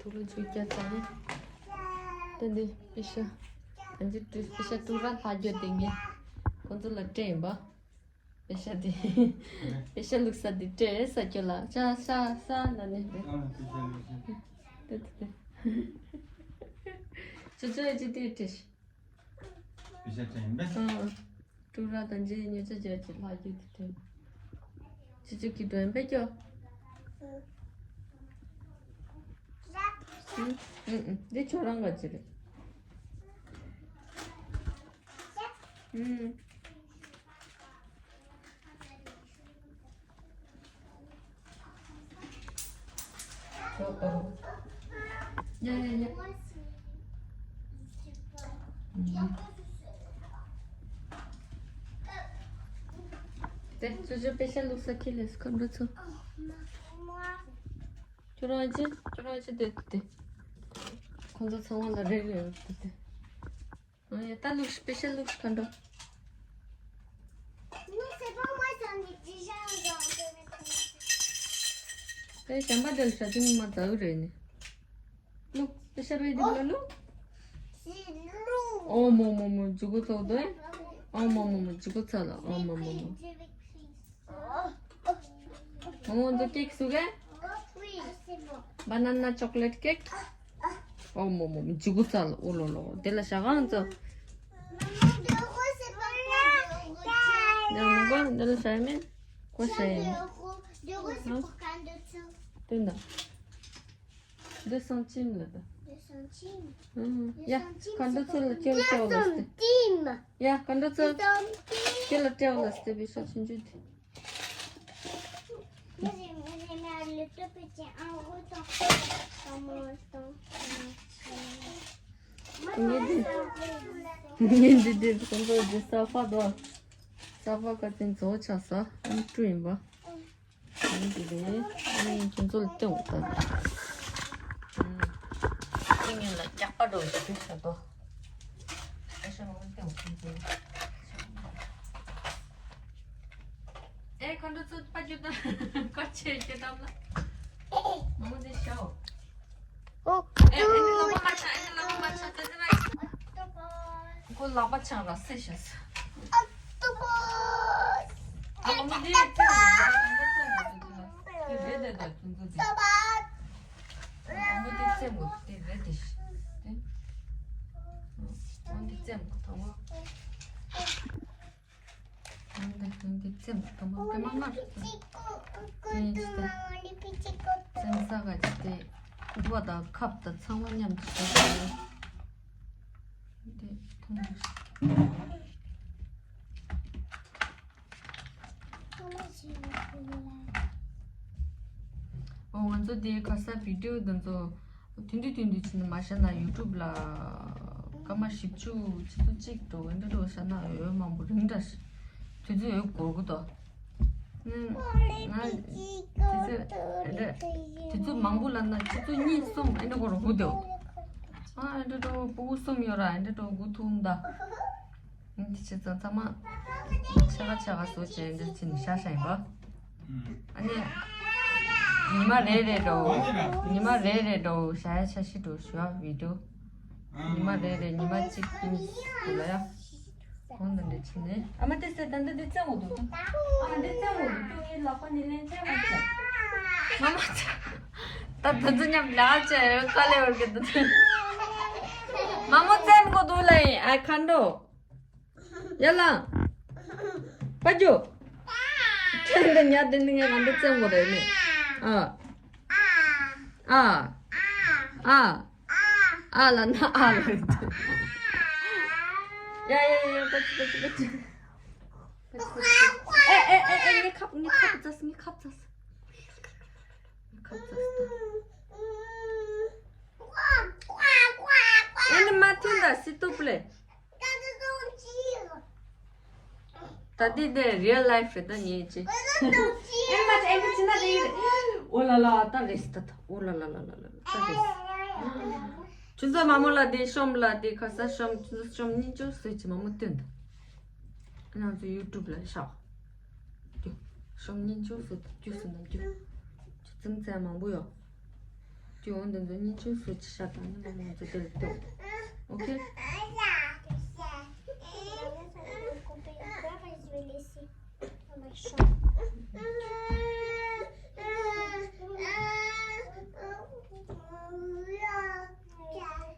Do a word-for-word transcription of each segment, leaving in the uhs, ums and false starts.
ཐུགས་ལ་ཆུ་རྒྱག་ཙང་ནི། ད་འདི་པེ་ཤ། ཨ་འདི་པེ་ཤ་ཀྲུ་ར་ལྷག་རྒྱུ་དེ་ངས་ཁོང་ཚོ་ལ་སྤྲད་ཡིན་པ། པེ་ཤ་དེ། པེ་ཤ་བླུགས་ས་དེ་སྤྲད་ས་ཁྱོད་ལ་ཤ་ཤ་ཤ་ན་ནི་དེ། ཨ་པེ་ཤ་བླུགས་ས། དེ་དེ་དེ། ཅོ་ཅོ་ཨེ་ཅི་དེ་སྤྲད་ཤི། པེ་ཤ་སྤྲད་ཡིན་པས། ཨ། ཀྲུ་ར་དང་རྗེས་ཉེ་ཆ་རྒྱ་ཆེ་ལྷག་རྒྱུ་དེ་དེ། ཅི་ཅི་གི་དོན་པས་ཀྱོ། ཨུ་ཨུ་ཨུ། འདི་ཁྱོད་རང་ག་ཅི་རེད། ཨུ། ཨོ་ཨོ། ཡ་ཡ་ཡ། དེ་ཅོ་ཅོ་པེ་ཤ་བླུགས་ས་ཁྱེར་ལས་ཁོ་འགྲོ་ཚུལ། ཁྱོད་རང་ཅི་ཁྱོད་རང་ཅི་དེ་དེ། ཁོང་ཚོ་ཚང་མ་ལ་རེ་རེ་ཡོད་དེ་དེ། ཨ་ཡ་ད་བླུགས་ཤི། པེ་ཤ་བླུགས་ཤི། ཁ་འགྲོ། Non, c'est pas moi, c'est un déjà, genre, je vais commencer. དེ་བྱམས་པ་དེ་ལ་ཞྭ་ཅུང་མ་ཛའུ་རེད་ནི། བླུགས། པེ་ཤ་རེད་འདི་ལ་བླུགས། C'est lourd. ཨོ་མོ་མོ་མོ་འཇུ་གུ་ཚོགས་དོ། ཨོ་མོ་མོ་མོ་འཇུ་གུ་ཚ་ལ། ཨོ་མོ་མོ་མོ། ང་ཚོ་ཀེག་བཟོ་གས། Banana chocolate cake. ཨོ་མོ་མོ་མོ་འཇུ་གུ་ཚ་ལ། ཨོ་ལོ་ལོ། དེ་ལ་ཞྭ་གང་ཚོ། དེ་ལ་མི་གོ། དེ་ལ་ཞྭ་མེད། ཁོ་ཞྭ་ཡིན། དེ་ན། Deux centimes ལ་ད། Deux centimes. ཨུམ། ཡ། Deux centimes, ཁ་འདོད་ཚོ་ལ་ཁྱོད་ལ་སྤྲད་ལ་སྟེ། Deux centimes. ཡ། ཁ་འདོད་ཚོ། Deux centimes. ཁྱོད་ལ་སྤྲད་ལ་སྟེ་བི་ཤ་ཆུང་ཆུང་དེ། Moi, j'ai j'ai mis le tout petit en rouge dans dans mon dans mon ངས་འདི་ངས་འདི་འདི་ཁོང་ཚོ་འདི་ས་ཕ་དོ། ས་ཕ་ཀ་ཏིན་ཚོ་ཆ་ས་ཨམ་ཀྲུ་ཡིན་པ། ཨ་ནི་དེ་རེད། ཨ་ནི་ཁྱོད་ཚོ་ལ་སྟོན་འོང་ད། ཨ་ནི་ངས་ལ་སྐྱག་པ་འགྲོ་ཞིག་ཕུལ་ཤག་ཏོ། ཨེ་ཤ་མང་པོ་སྟོན་འོང་ཁྱོད་ཚོ། ཨེ་ཁོང་ཚོ་ཚོད་པ་རྒྱུ་དང་བཀའ་ཆད་རྒྱུ་དང་ལ། མང་པོ་དེ་ཤོག་ཨོ། ཨེ་ཨེ་ནི་ལག་པ་མ་ཆག་ཨེ་ནི་ལག་པ་མ་ཆག་ད་དེ་ན། ཁོ་ལག་པ་ཆག་ར་སེ་ཤ་ས། ཨ་ལོ་མོ་དེ་ཐེ་རེ་རེ་ད་ཁྱོད་ཚོ་དེ་ལ་དེ་རེད་དེ་ད་ཁྱོད་ཚོ་དེ། ལག་པ་དེ་རྩེ་མོ་དེ་རེད་དེ་ཤི་དེ། ཨོ་འདི་རྩེ་མོ་དང་པོ། འདི་འདི་རྩེ་མོ་དང་པོ་དེ་མ་མར་རྩེ་མོ་དེ་ཡིན་ཅི་དེ། སེམས་ས་ག་ཅི་དེ་ཁུག་པ་དང་ཁབ་དང་ཚང་མ་མཉམ་གཅིག་བྱས་ཏེ། འདི་ཐུང་ངུ་ཞིག་ཨོ་ང་ཚོ་དེ་ཁ་ས་བི་ཌིའོ་དེ་ཚོ་ཐུང་ཐུང་ཐུང་ཐུང་བྱས་ནས་མ་བཞག་ན་ཡུ་ཊུབ་ལ་སྐར་མ་བཞི་བཅུ་ཆུ་ཚོད་གཅིག་འགྲོ་འདི་འགྲོ་བཞག་ན་འོས་མང་པོ་རིང་འདྲ་ཞིག་དུས་ཚོད་འོས་འགོར་གི་འདུག་ང་དུས་ཚོད་དུས་ཚོད་མང་པོ་ལབ་ན་ཆུ་ཚོད་གཉིས་གསུམ་ཨེ་འདྲ་འགོར་དགོས་འདུག་ཨ་ཨེ་འདྲ་འགྲོ་ཕྲུ་གུ་གསུམ་ཡོད་ར་ཨེ་འདྲ་འགྲོ་དགོས་ཐུག་ད། འདི་བྱས་ཙང་ཚང་མ་ཆ་ག་ཆ་ག་བཟོ་བྱས་འདི་བྱས་ནས་བཞག་བཞག་ཡིན་པ། ཨ་ནི་ཉི་མ་རེ་རེ་འགྲོ་ཉི་མ་རེ་རེ་འགྲོ་བཞག་ཡ་འཆར་གཞི་འགྲོ་ཞུ་བ་བི་ཌིའོ། ཉི་མ་རེ་རེ་ཉི་མ་གཅིག་གཉིས་འགྲོ་ལ་ཡ། གོང་དུ་འདྲ་བྱས་ནས་ཨ་མ་ཏེ་སེ་ད་འདི་འདི་བཙན་འོ་འདུག་ཨ་འདི་བཙན་འོ་འདུག་ཁྱོད་ངའི་ལག་པ་ནི་ལན་བཙན་འོ་འདུག་མ་མ་ཚ། ད་དེ་ཚོ་མཉམ་ལག་བཅས་ཡོད་དཀའ་ལས་བར་གི་འདུག་མ་མོ་བཙན་གོ་འདུག་ལ་ཡིན་ཨ་ཁ་འགྲོ། ཡ་ལ། པ་ཇོ། ཁྱེད་འདི་ཉལ་འདི་ནི་ངས་ག་འདི་བཙན་གོ་རེད་ནི། ཨ། ཨ། ཨ། ཨ་ལ་ན་ཨ་ལ། ཡ་ཡ་ཡ་ཡ་པ་ཅི་པ་ཅི་པ་ཅི། ཨེ་ཨེ་ཨེ་ཨེ་ངའི་ཁབ་ངའི་ཁབ་བཙས་ངའི་ཁབ་བཙས། ངའི་ཁབ་བཙས་ད། ཨེ་ནི་མ་ཐོན་ད་སི་ཏོ་པ་ལེ། ད་འདི་འདི་རི་ཡལ་ལའིཕ་རེད་ད་ཉིན་གཅིག་ཨེ་མ་ཨེ་འདི་ཅི་ན་རེད། ཨོ་ལ་ལ་ད་རེས་ད་ད་ཨོ་ལ་ལ་ལ་ལ་ལ་ད་རེས། ཁྱོད་ཚོ་མ་མོ་ལ་དེ་ཤོམ་ལ་དེ་ཁ་ས་ཤོམ་ཁྱོད་ཚོ་ཤོམ་གཉིས་ཅོ་སོད་ཀྱི་མ་མོ་སྟོན་ད། ང་ཚོ་ཡུ་ཊུབ་ལ་ཤག་རྒྱུ་ཤོམ་གཉིས་ཅོ་སོད་རྒྱུ་སོད་ན་རྒྱུ་ཁྱོད་ཚོ་མཚན་མང་པོ་ཡོད། ཅི་འོང་འདི་ཚོ་གཉིས་ཆུང་སུ་ཅི་ཤ་དང་ནི་མ་མང་ཚོ་དེར་ལྟོས། ཨོ་ཁེ།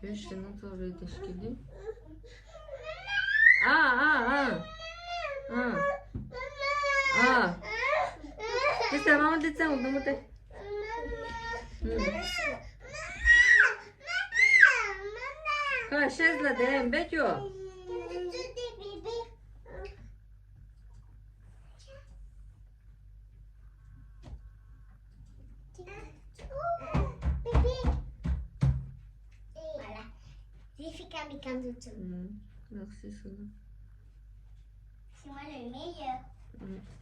བོད་ཕྱི་ནང་ཚོ་རེད་དེ་ཤི་དེ། ཨ་ཨ་ཨ། ཨ། ཨ། དེ་ས་མ་འདི་ཙམ་འདུག་མོ་དེ། ཁ་ཤས་ལ་དེ་འབད་ཀྱོ། Voilà. J'ai fait comme quand tu Merci, Sona. C'est moi le meilleur.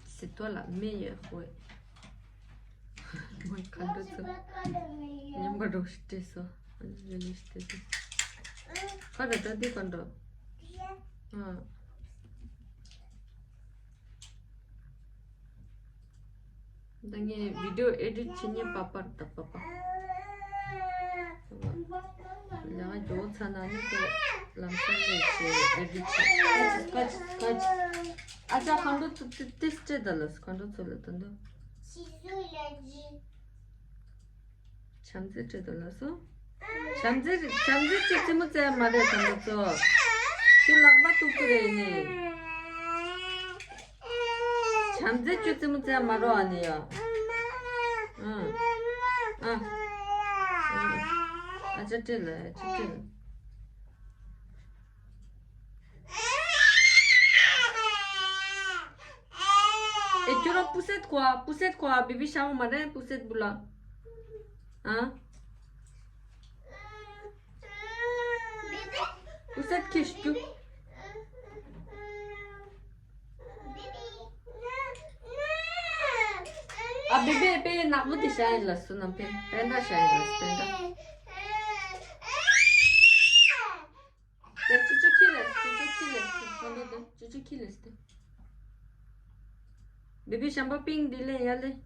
C'est toi la meilleure, ouais. Moi, quand tu Nyamba roshte so. Anjali roshte so. Kada tadi kando. Ah. ད་ངས་བི་ཌི་ཡོ་ཨེ་ཌིཊ་བྱེད་མཁན་པ་པར་ད་པ་པ། ཡང་མགྱོགས་ཚ་ན་ནི་ཁོ་ལམ་སང་ལས་བྱེད་ཨེ་ཌིཊ་བྱེད། ཀ་ཅི་ཀ་ཅི་ཀ་ཅི། ཨ་ཅག་གང་འགྲོ་ཚུ་ཏི་ཏི་སྤྲད་ད་ལ་སུ་གང་འགྲོ་ཚུ་ལ་ད་འདུག་བྱམས་བརྩེ་སྤྲད་དོ་ལགས་སོ། བྱམས་བརྩེ་བྱམས་བརྩེ་ཅི་ཙི་མོ་བཙལ་མ་རེད་དམ་པ་ཚོ། ཁྱོད་ལག་པ་གཏུག་གི་རེད་ནི། བྱམས་བརྩེ་ཅི་ཙི་མོ་བཙལ་མ་རོགས་ཨ་ནི་ཡ། ཨ། ཨ། ཨ་ཅག་སྤྲད་ལ་ཨ་ཅག་སྤྲད་ལ། ཨེ་ཁྱོད་རང་པུ་སེད་ཁོ་ཨ། པུ་སེད་ཁོ་ཨ། བི་བི་ཤ་བ་མ་རེད་པུ་སེད་བུ་ལ། ཨ། པུ་སེད་ཁྱི་ཤི་རྒྱུ། ཨ་བི་བི་པེ་ནག་པོ་དེ་ཤ་ཡིན་ལ་སུ་ནམ་པེ་པེན་ཌ་ཤ་ཡིན་ལ་སུ་པེན་ཌ། དེ་ཅི་ཅི་ཁྱི་ལས་ཅི་ཅི་ཁྱི་ལས་ཅི་ཅི་ཁྱི་ལས་ཏེ། བི་བི་ཤམ་པ་པིང་འདི་ལས་ཡ་ལས།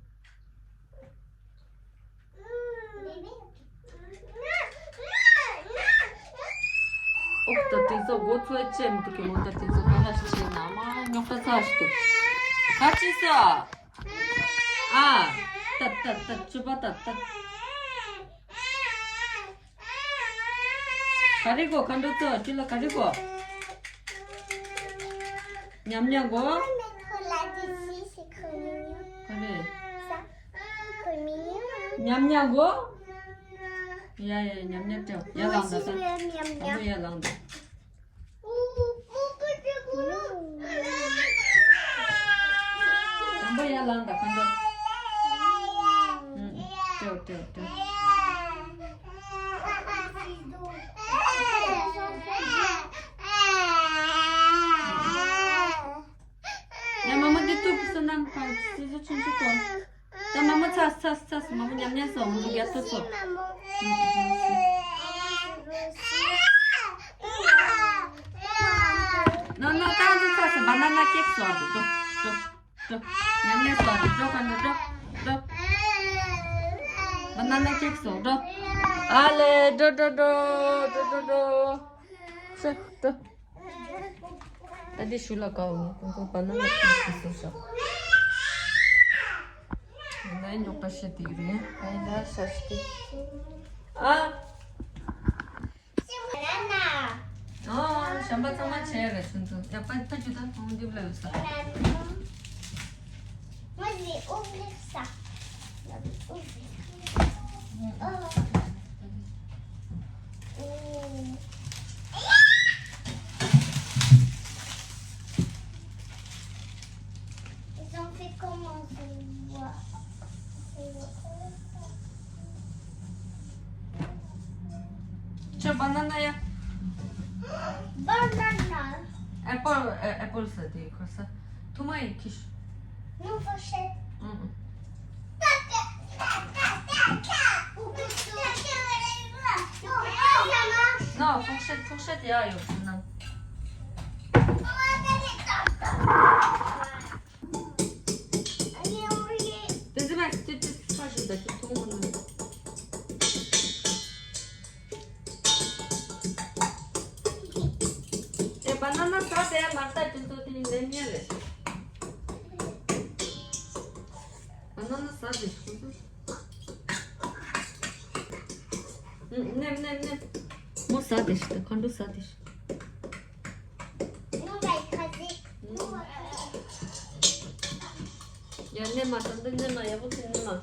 ཨོ་ད་དེ་ཚོ་སྒོ་ཚོས་ཅེམ་དུ་གི་མོ་ད་དེ་ཚོ་ག་ལ་ཤི་ཤི་ན་མ་ཉོག་ད་ཚ་ཤི་དུ། ག་ཅི་ས། ཨ། ཏ་ཏ་ཏ་ཅུ་པ་ཏ་ཏ། ག་རེ་གོ་ཁ་འགྲོ་ཚོ་ཅི་ལ་ག་རེ་གོ། ཉམས་ཉམས་གོ། ག་རེ། ཉམས་ཉམས་གོ། ཡ་ཡ་ཉམས་ཉམས་སྤྲད་ཡ་ལངས་ད་ད། ཉམས་ཉམས་ཡ་ལངས་ད། དང་པོ་ཡར་ལངས་དང་ཁ་འགྲོ། ཨུ། སྤྲོ་སྤྲོ་སྤྲོ། ཡ་མ་མ་འདི་ཐུག་སོ་ནམ་ཁ་སི་སི་ཆུང་ཆུང་ཐོང་། ད་མ་མོ་ཚ་ཚ་ཚ་མ་མོ་ཉམས་ཉམས་སོ་འོང་རྒྱ་ཐོ་སོ། ནོ་ནོ་ཏང་ཏང་ཚ་སོ་བ་ན་ན་ཀེག་སོ་ཨ་འགྲོ་འགྲོ་འགྲོ། ཉམས་ཉམས་སོ་ཨ་འགྲོ་འགྲོ་ཁ་འགྲོ་འགྲོ་འགྲོ། བ་ན་ན་ཀེག་སོ་འགྲོ། ཨ་ལེ་འགྲོ་འགྲོ་འགྲོ་འགྲོ་འགྲོ་འགྲོ། སོ་འགྲོ། ད་འདི་ཞུ་ལ་ཀའོ་ཀུང་ཀུང་པ་ན་ན་ཁྱི་ཁྱི་སོ་ཤ། ན་ཉོག་པ་ཤི་དེ་རེད། ཨ་ཡི་ན་ཤ་ཤི་དེ། ཨ། ཨོ་ཞམ་པ་ཚང་མ་བྱས་རེད་སུན་ཚུན་ཡ་པ་ད་རྒྱུ་ད་ཁོང་འདི་ལ་ཡོད་ས། Moi, je vais ouvrir ça. Je vais ouvrir. Oh. Oh. Ils ont fait comment, je vois. ཁྱོད་བ་ན་ན་ཡ། Banana. Apple, ཨེ་ཨེ་པལ་ཟེར་དེ་ཁོ་ས། ཐུ་མ་ཡི་ཁྱི་ཤུ། Non, fourchette. ཨུ་ཨུ། Non, fourchette, fourchette ཡ་ཡོད་ཟེར་ན། དེ་ཟེར་ན་ཅི་ཅི་ཕ་ཞིག་ད་ཅི་ཐུག་མོ་ན། ཨ་ན་ན་ཟ་དེ་ཁོ་ཚོ། ནེམ་ནེམ་ནེམ། མོ་ཟ་དེ་ཤི་ད་ཁ་འགྲོ་ཟ་དེ་ཤི། ཡ་ནེམ་མ་ད་འདི་ནེམ་མ་ཡག་པོ་ཟིན་ནེམ་མ།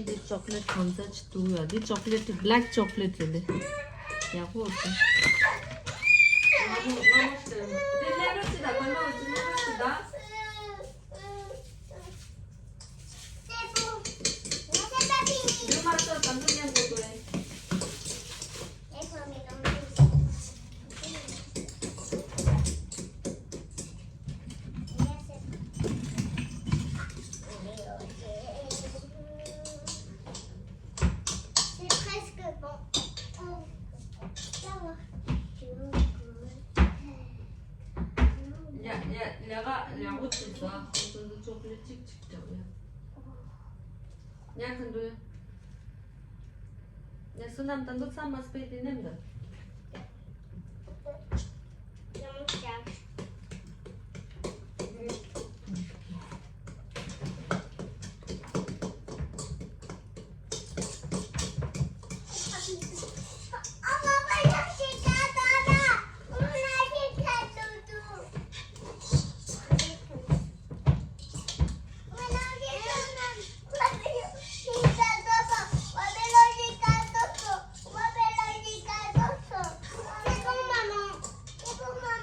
འདི་ཅོག་ལེ་ཊི་གང་ཚ་ཅི་འདུག་ཡ། འདི་ཅོག་ལེ་ཊི་བྷི་ལེག་ཅོག་ལེ་ཊི་རེད་ལེ། ཡག་པོ་འདུག། ང་མོ་ང་མོ་ཤི་ད། འདི་ལེ་རོ་ཤི་ད། ང་མོ་འདི་ལེ་རོ་ཤི་ད། C'est presque bon. ཡ་ཡ་ལས་ཀ་ལས་ཀ་ཅིག་ཟ། ཁོ་ཚོ་ཅོག་ལེ་ཊི་གཅིག་གཅིག་འདྲ་བོ་ཡ། ཉལ་ག་འགྲོ་ཡ། ཉལ་བསོད་ནམས་ད་འདུག་ཚ་མ་སྤེ་དེ་ནེམ་ད།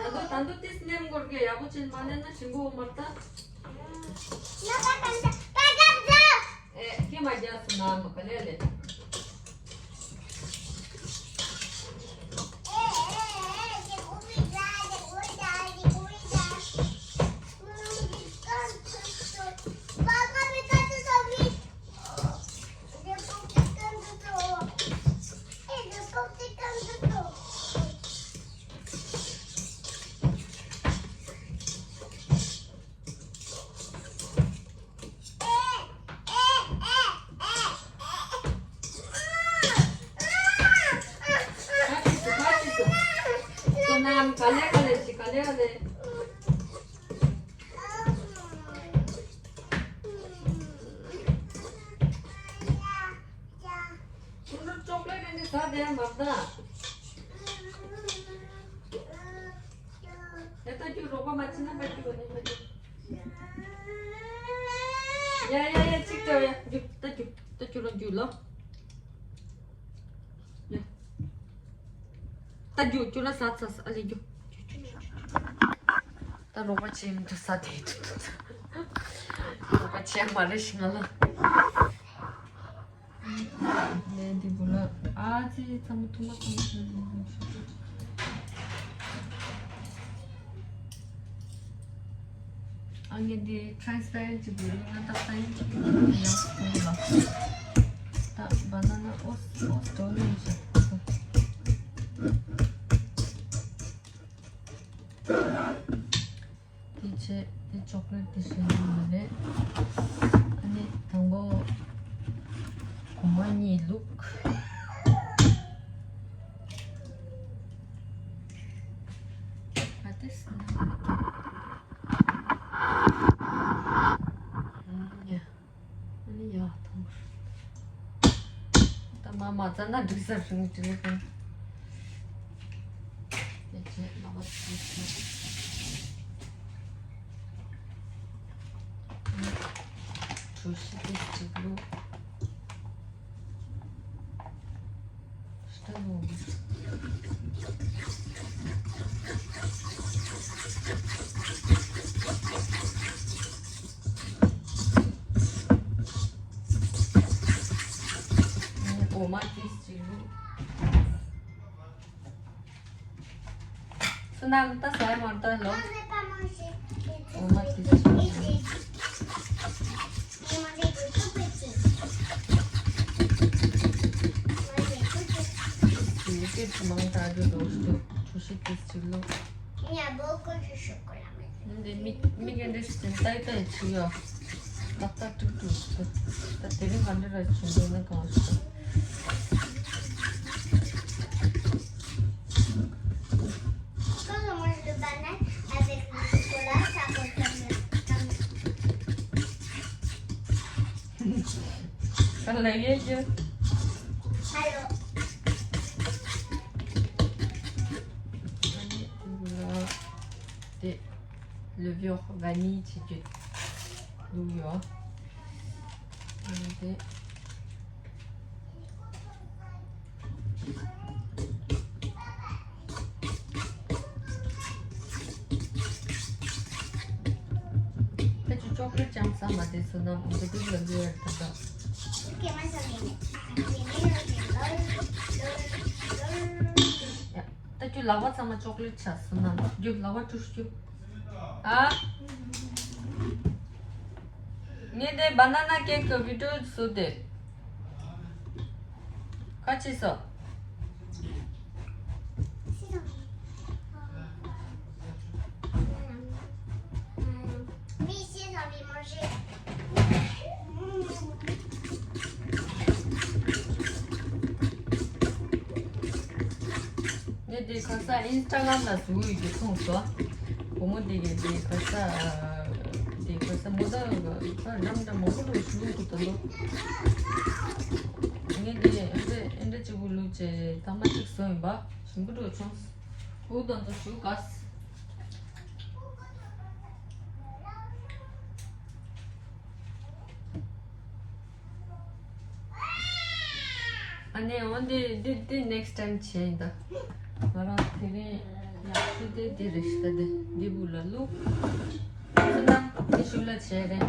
ད་དུང་ད་དུང་ཏིས་ནེམ་འགོར་གི། ཡག་པོ་ཅན་མ་ནེམ་ན་ཞིམ་པོ་མ་རེད་ད། ཨེ་ཁྱེད་མ་རྒྱག་སོང་ན་མ་ག་ལེ་ལེ། བསོད་ནམས་ག་ལེ་ག་ལེ་ཞིག་ག་ལེ་ག་ལེ། ཁྱོད་ཚོ་ཅོག་ལེ་ཊི་འདི་ཟ་བདེ་མ་ད། དེ་ལྟ་རྒྱུ་རོགས་པ་མ་བྱེད་ན་ཕ་རྒྱུ་བ་ནི་ཕ་རྒྱུ། ཡ་ཡ་ཡ་གཅིག་ལྟ་ཡ་རྒྱུ་ད་རྒྱུ་ད་རྒྱུ་ལ་རྒྱུ་ལ། ཡ། ད་རྒྱུ་རྒྱུ་ལ་ཟ་ཟ་ཟ་ཨ་ལེ་རྒྱུ། ད་རོགས་པ་བྱེད་མི་འདུག་ཟ་དེ་འདུག། རོགས་པ་བྱེད་མ་རེད་ཤི་ང་ལ། ལས་འདི་བུ་ལ་ཨ་ཙི་ཚང་མ་ཐུག་མ་ཐུག་མ་ཐུག་མ་ཐུག་མ་ཐུག་ཨ་ངས་འདི་transparent་ཅིག་འདི་ང་ད་ས་ཡིན་ཅིག་ཡང་སོང་ལ། ད་banana ཨོ་ཨོ་སྟོ་ནི་ཞིག་འདི་བྱས་འདི་chocolate་འདི་བྱས་ཡོད་མ་རེད། ཨ་ནི་དང་པོ་གོང་མ་གཉིས་བླུགས། ཨ་ཏེས་ན། ཡ། ཨ་ནི་ཡ་ཐང་། ད་མ་མ་ཙ་ན་འགྲིག་ས་རིང་འགྲིག་ལ་ཁང་། དེ་རྗེས་ལ་བ་ཚོ་ཚོ། གྲོ་ཞིབ་ཏུ་འགྲིག་ལོ། འོ་མ་ཏིས་ཅིག་ལུག། བསོད་ནམས་ད་ཟ་ཡ་མ་ད་ལོ། འོ་མ་ཏིས་ཅིག་ལུག། ཡི་གེ་ཚོ་མང་དྲགས་རྒྱུ་འདུག་ཞུ། གྲོ་ཞིབ་ཏིས་ཅིག་ལུག། Il y a beaucoup de chocolat maintenant. འདི་མིག་མིག་འདི་འདྲ་ཞིག་ཏའི་ཏའི་བྱས་ཡོད། ཏག་ཏག་ཀྲིག་ཀྲིག་ད་དེ་རིང་ག་འདྲ་ར་བྱུང་འདུག་ན་གང་ཞིག Quand on mange le banane avec le chocolat, ça ressemble comme ག་ལ་ཡོད་རྒྱུ། ཧ་ལོ། དེ་ལེ་བིའོ་ཝ་ནི་བྱེད་རྒྱུ་བླུགས་ཡོད། དེ། ཁ་ཅིག་ཅོག་ལེ་ཊི་ཅང་ཟ་མ་བདེ་སོང་ན་འདི་དུས་ལ་འདི་ཡར་ད་ད། ད་ཁྱོད་ལག་པ་ཚང་མ་ཅོག་ལེ་ཊི་ཆགས་སོང་ན་རྒྱུ་ལག་པ་བཀྲུ་རྒྱུ། ཨ། ངས་དེ་བ་ན་ན་ཀེག་གི་བི་ཌིའོ་བཟོས་ཏེ། ཁ་ཅིག་སོ། Mais si j'ai envie de manger. ངས་དེ་ག་ས་ཨིན་སི་ཊ་གྷ་རམ་ལ་བཟོ་ཡི་གེ་མཐོང་སོང་། བུ་མོ་དེ་གས་དེ་ག་ས་དེ་ག་ས་མོ་ད་ག་འགྲམ་འགྲམ་མང་པོ་འགྲོ་ཞུ་གི་འདུག་ངས་དེ་ཨེ་འདྲ་ཨེ་འདྲ་གཅིག་པུ་ལུས་བྱས་ཐ་མ་གཅིག་བཟོས་ཡིན་པ་ཞིམ་པོ་འགྲོ་བྱུང་། འུ་དང་ཚོ་ཞུ་ག་ས། ཨ་ནེ་འོན་ཏེ་འདི་འདི་ནེག་སི་ཊའིམ་བྱས་ཡིན་ད། ང་རང་དེ་རིང་ཡག་ཤོས་དེ་འདི་རེད་ཤག་འདི་འདི་བུ་ལ་བླུགས། སུ་ན་འདི་ཤུགས་ལ་བྱས་རེད།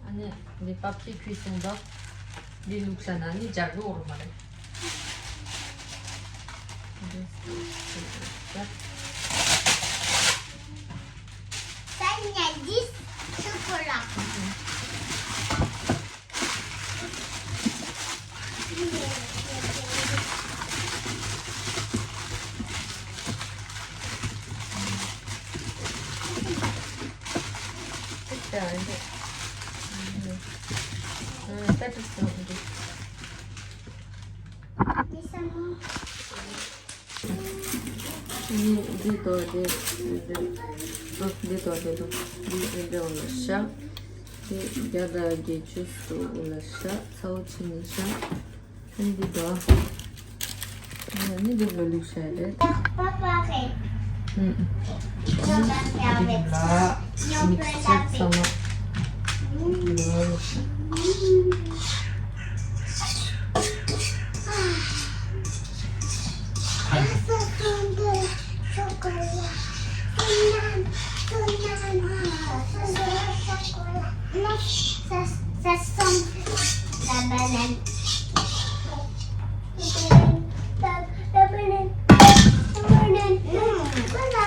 ཨ་ནི་འདི་པབ་ཀི་ཁུས་སོང་ད། འདི་བླུགས་ཤག་ན་ནི་འཇར་གི་འོར་མ་རེད། Ça, il y a dix chocolats. ཨ་ནི་འདི་དོ་དེ་འདི་དོ་དེ་དོ་འདི་འདི་འདྲ་བ་ལ་བཞག་དེ་བརྒྱ་དང་བརྒྱད་ཅུ་སོགས་ལ་བཞག་ཚ་བོ་ཆེ་ནི་བཞག་ཨ་ནི་འདི་དོ། ཨ་ནི་འདི་ལ་བླུགས་བཞག་རེད། Papa, arrête. ཨུམ། འདི་ལ་མིག་སི་ཆར་ཚང་མ། Ça, ça sent la banane. La banane. La banane. Voilà.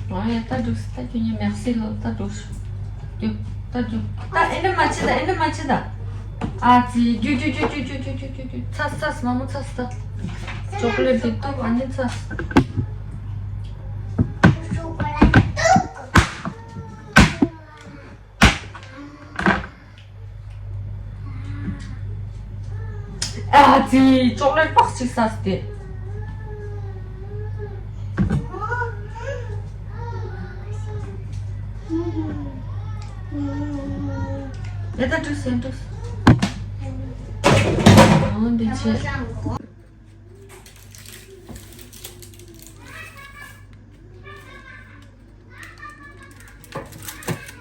ཨ་ཡ། ད་འགྲོ། ད་ཁྱོད་གཉིས་མེག་སི་ལོ། ད་འགྲོ། རྒྱུགས། ད་རྒྱུགས། ད་ཨེ་འདྲ་མ་བྱེད་ད། ཨེ་འདྲ་མ་བྱེད་ད། ཨ་ཙི། རྒྱུགས་རྒྱུགས། ཚ་ས་ས། མ་མོ་ཚ་ས། ཅོག་ལེ་ཊི་དེ་གཏུབ། ཨ་ནི་ཚ་ས། ཨ་ཙི། ཅོག་ལེ་ཊི་པགས་གཅིག་ཟ་སྟེ། ཡ་ད་འགྲོ་སོང་། འགྲོ་སོང་། འོ་འདི་བྱས།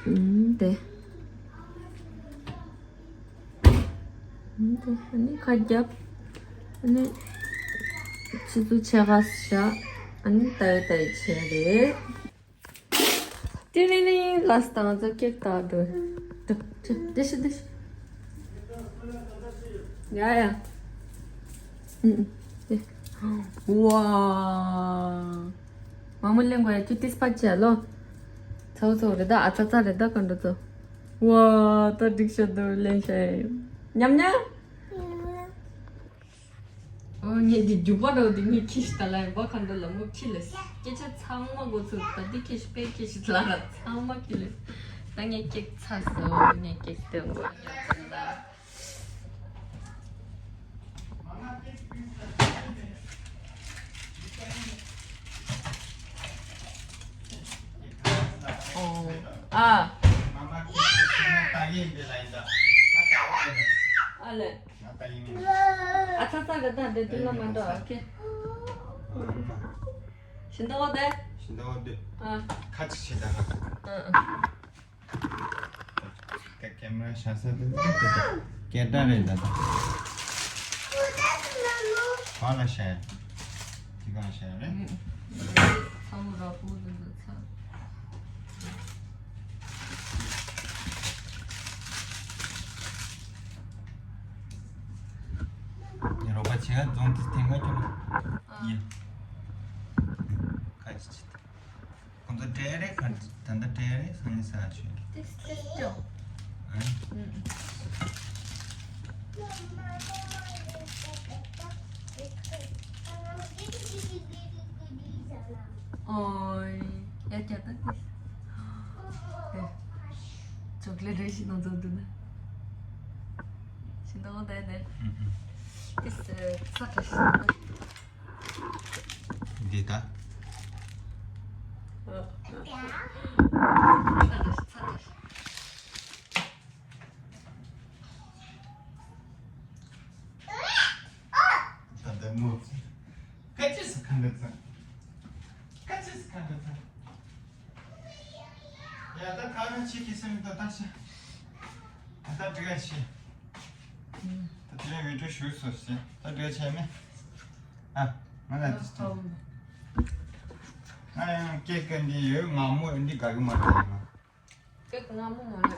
ཨུམ། དེ། ཨུམ། དེ་ཨ་ནི་ཁ་རྒྱབ། ཨ་ནི་ཆུ་ཚོད་ཕྱེད་ཀ་བཞག་ཨ་ནི་ཏའི་ཏའི་བྱས་རེད། ཏི་ལིང་ལིང་། ལགས་སོ། ད་ང་ཚོ་ཀེག་བཏགས་འགྲོ། འགྲོ། འགྲོ། བདེ་ཤི། བདེ་ཤི། ཡ་ཡ། ཨུམ། དེ། ཝ། མ་མོ་ལེན་དགོས་ཡ། ཁྱོད་ཏིས་པ་བྱས་ལོ། ཚ་བོ་ཚ་བོ་རེད་ད། ཨ་ཚ་ཚ་རེད་ད། ག་འགྲོ་ཚོ། ཝ་ད་འགྲིག་ཤ་འདུག་ལེན་ཤ་ཡིན། ཉམས་ཉམས། ཨོ་ངས་འདི་རྒྱུག་པ་འགྲོ་འདི་ངས་ཁྱི་ཤི་ད་ལ་ཡིན་པ་ག་འགྲོ་ལ་མོ་ཁྱི་ལས་སྐད་ཆ་ཚང་མ་གོ་ཚུལ་ད་འདི་ཁྱི་ཤི་པའི་ཁྱི་ཤི་ལ་ལ་ཚང་མ་ཁྱི་ལས། ད་ངས་ཀེག་ཚ་སོ་ངས་ཀེག་སྟོན་དགོས་ཡོད་ཙང་ད། ཨོ། ཨ། ཨ་ལེ། ཨ་ཚ་ཚ་ག་ད་འདི་དུས་ན་མ་འདྲ་ཨོ་ཁེ། ཤིན་ཏུ་འོ་དེ། ཤིན་ཏུ་འོ་དེ། ཨ། ཁ་ཅིག་ཤེས་ད་ཁ། ཨ་ཨ། ད་ཀེམ་ར་ཤ་ས་དེ་སྐད་སྒྲ་རེད་ད། གང་ལ་ཤ་ཡ། ཅི་གང་ཤ་ཡ་རེད། ཚ་མོ་ར་ཧུ་དེ་འདུག་ཚ། ངའི་རོགས་པ་བྱེད་ཡ་རྫོང་དེ་ཐེངས་ཁ་ཁྱོད་ཡིན། ཁ་ཅིག་ཅིག་ཁོང་ཚོ་གྲལ་རེ་ཁར་ད་ལྟ་གྲལ་རེ་སང་ཉིན་ས་ཆོད། This is still. ཨ། ཨོའི། ཡ་རྒྱ་ད་དེ། ཨེ། ཅོག་ལེ་རེ་ཞིག་ནང་ཚོ་འདུག་ན། ཤིན་ཏུ་འོ་དེ་ནས། ཨུ་ཨུ། དེ་ས་ས་ཁ་ཤིན་ཏུ། འདི་ད། ད་ལྟ་མོ་ཚོ། ཁ་ཅིག་སུ་ཁ་འདི་ཚོ། ཁ་ཅིག་སུ་ཁ་འདི་ཚོ། ཡ་ད་ཁ་ཁ་ཆེ་ཁེ་སེམས་ད་ད་ཆེ། ད་ད་འདི་ག་ཆེ། ད་དེ་རིང་བི་ཌིའོ་ཞུ་སོ་ཞེས་ད་འདྲ་བྱས་མེད། ཨ། ང་ལ་དེ་ང་ཡང་ཀེག་འདི་ཡོད། ང་མོ་འདི་དགའ་གི་མ་རེད་ང་། ཀེག་ང་མོ་མ་རེད།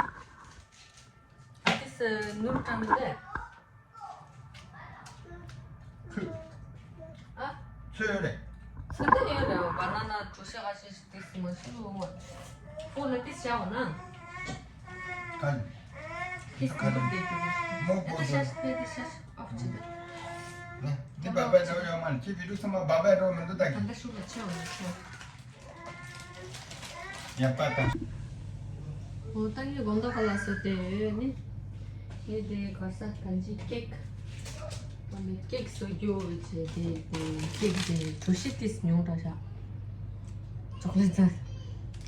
ཨ་ཏིས་ནུར་ཀྲང་མི་དེ། ཨ། ཚོད་ཡོད་རེད། ཚོད་ལྟ་ཡོད་རེད། བ་ན་ན་གྲོ་ཤ་ཁ་ཤས་ཤིག་ཏིས་མ་ཤི་ལོ་མ། ཁོ་ལ་ཏིས་བྱ་བ་ན། ཁ་ལ། ཏིས་ཁ་ལ་མོ་པོ་ཏིས་ཤ་ཤ་ཏིས་ཤ་ཤ་ཨ་ཅི་ལ། ནི་འདི་བ་བའི་འདྲ་ཡོད་མ་ལ་ཅི་བི་ལུག་སམ་བ་བ་བའི་འགྲོ་མི་འདུག་ད་གི། ད་ལྟ་ཤུགས་ལ་ཆེ་བ་ལ་ཆེ་བ། ཡག་པ་དང་། འོ་ད་ངས་དགོང་དག་ག་ལ་ཟེར་ཏེ་ནི། ངས་དེ་ག་ས་གང་ཅི་ཀེག་ད་ནི་ཀེག་བཟོ་རྒྱུ་བྱས་ཏེ་དེ་ཀེག་དེ་གྲོ་ཤི་ཏིས་ཉུང་དྲགས་ཤག་ཅོག་ལེ་ཙི།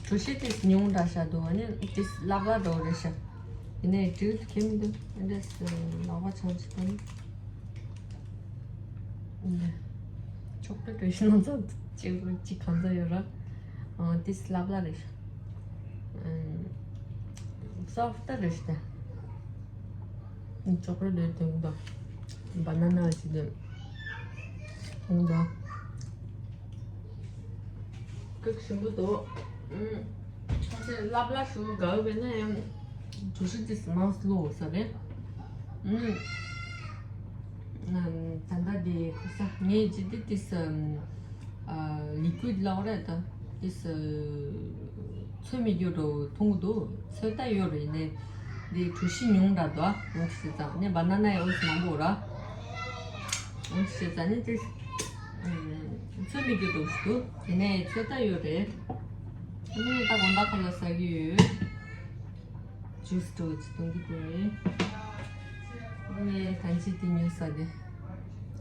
གྲོ་ཤི་ཏིས་ཉུང་དྲགས་ཤག་འདུག་ཨ་ནི་ཏིས་ལག་ལ་འགྲོ་རེད་ཤག་ཡིན་ནའི་འགྲིག་གི་མི་འདུག་ཨ་འདྲས་ལག་པ་ཆང་ཅིག་དང་། ཆོག་པའི་བོད་ཤིང་ཚོ་ཅིག་ཅིག་གང་ཚོ་ཡོད་ར། ཨ་ཏིས་ལབ་ལ་རེད། སོབ་ཏ་རེད་ཤག་ཅོག་ལེ་ཊི་དོན་དང་། བ་ན་ན་ཅིག་དོན། དོན་དང་། ཀེག་ཞིམ་པོ་འདུག་ཨུམ། ཁ་ཤས་ལབ་ལ་ཞུ་དགའ་བས་ན་ཡང་གྲོ་ཤི་ཏིས་མང་སློ་ས་རེད། ཨུམ། ད་ལྟ་དེ་ཁོ་ས་ངས་ཅི་དེ་ཏིས་ལི་ཀུའིཌ་ལབ་རེད་ད་ཏིས་ཚོད་མི་རྒྱུ་འགྲོ་འཐུང་གི་འདུག་ཚོད་ལྟ་ཡོད་རེད་ནས། འདི་གྲོ་ཤི་ཉུང་དྲགས་འདུག་ཨ། འོ་ཞེས་ཙང་ནི་བ་ན་ན་ཡང་འོ་ཞེས་མང་པོ་ར། འོ་ཞེས་ཙང་ནི་དེ། ཚོད་མི་རྒྱུ་འགྲོ་ཞིག་འདུག་དེ་ནས་ཚོད་ལྟ་ཡོད་རེད། ཨ་ནི་ད་དགོང་དག་ཁོ་ལ་ཟ་གི་ཡོད། ཇུས་འགྲོ་ཅིག་གཏོང་གི་འདུག་རེད། ཨ་ནི་གང་ཅི་དེ་ཉོ་ས་དེ།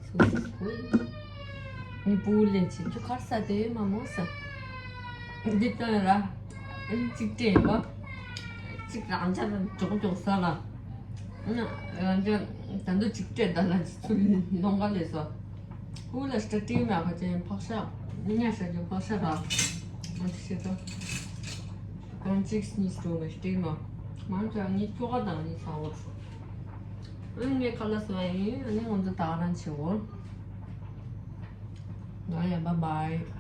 སུ་སུ་ཀོ་ཡི། ངའི་ཕྲུ་གུ་ལས་ཆེ་ཁྱོད་གར་ས་དེ་མ་མོ་ས། འདི་ལྟ་ཡོད་ར། ཨ་ནི་གཅིག་སྤྲད་ཡོད་པ། གཅིག་རང་ཅག་ལ་ཅོག་ཅོག་ས་ལ། རང་ཅག་ད་འདུ་གཅིག་སྤྲད་ད་ལ་ཚུར་ལོང་ག་ལས་སོ། ཕྲུ་གུ་ལ་སྤྲད་སྤྲད་མ་ཁ་ཅན་ཕག་ཤ། ཉ་ཤ་ཅན་ཕག་ཤ་ར། འོ་དེ་ཤེས་ད། གང་གཅིག་གཉིས་སྤྲོ་མ་སྤྲད་མ། མང་ཅག་ངའི་ཁྱོ་ག་དང་ངའི་ས་འོག་ཨ་ནི་ངས་ཁ་ལག་བཟོ་ཡ་ཡིན། ཨ་ནི་ང་ཚོ་ད་ག་རང་བྱེད་འོ། ང་ཡ་bye bye།